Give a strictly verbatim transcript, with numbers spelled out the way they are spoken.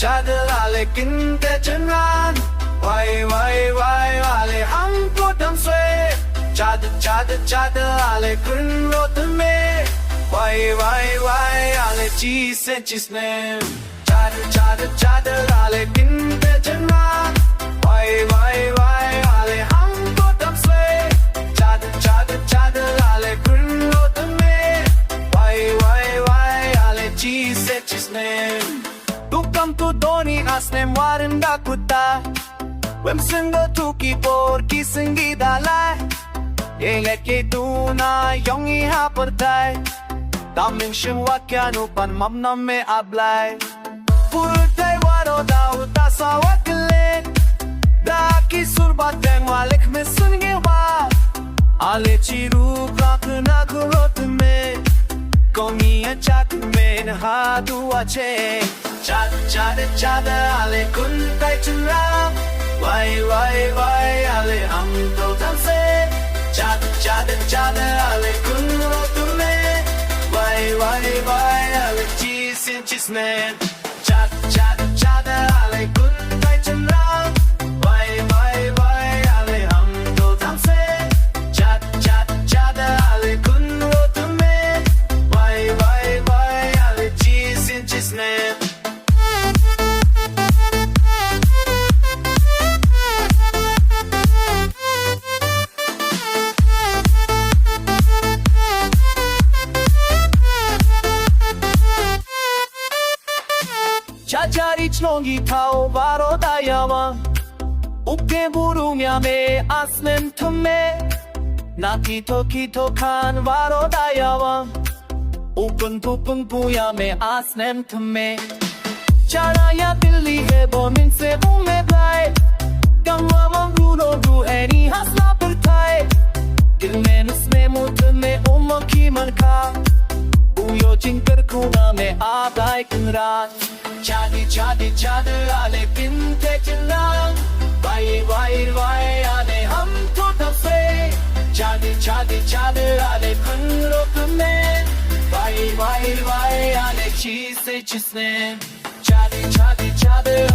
Chadar ale kynte chynrang, wai, wai, wai, ale hangto dam swe. Chadar, chadar, chadar ale kynro thymme, wai, wai, wai, ale chisien chisnem. Chadar, chadar, chadar ale kynte chynrang, wai, wai, wai, ale hangto dam swe. Chadar, chadar, chadar ale kynro thymme, wai, wai, wai, ale chisien chisnem. Tu kam tu doni a snem warin da kuta. Wym sngewthuh ki bor ki sngi da lai. Ye leh ki tu na yong i ha pyrthai. Tam ning shim wa kya nu pan mam na me a Blai. Pyrthai waroh da u ta sa wa klet. Da ki sur ba teng wa lek me sun nge wa. Ale chiru kla kna kuro thymme. Kong i a chak men ha du wa che. Chadar, chadar, chadar ale kynte chynrang, wai, wai, wai, ale hangto dam swe. Chadar, chadar, chadar ale kynro thymme, wai, wai, wai, ale chisien chisnem. Chadar, chadar, chadar ale kynte chynrang, wai, wai, wai, ale hangto dam swe. Chadar, chadar, chadar ale kynro thymme, wai, wai, wai, ale chisien chisnem. Cha cha ri chnong i thaw waroh da yawa. U ke buru ya me a snem thymme. Na ki to ki to khan waroh da yawa. U pun pu pun pu ya me a snem thymme. Chara ya Delhi he bo min se u me Blai. Kam wa mang ru no ru he ni ha sla pyrthai. Kynne nu snem u thymme u mo ki man ka. U yo jingkyrkhu na me a Blai Kynrad. Chadar, chadar, chadar ale kynte chynrang, wai, wai, wai, ale hangto dam swe. Chadar, chadar, chadar ale kynro thymme, wai, wai, wai, ale chisien chisnem. Chadar, chadar, chadar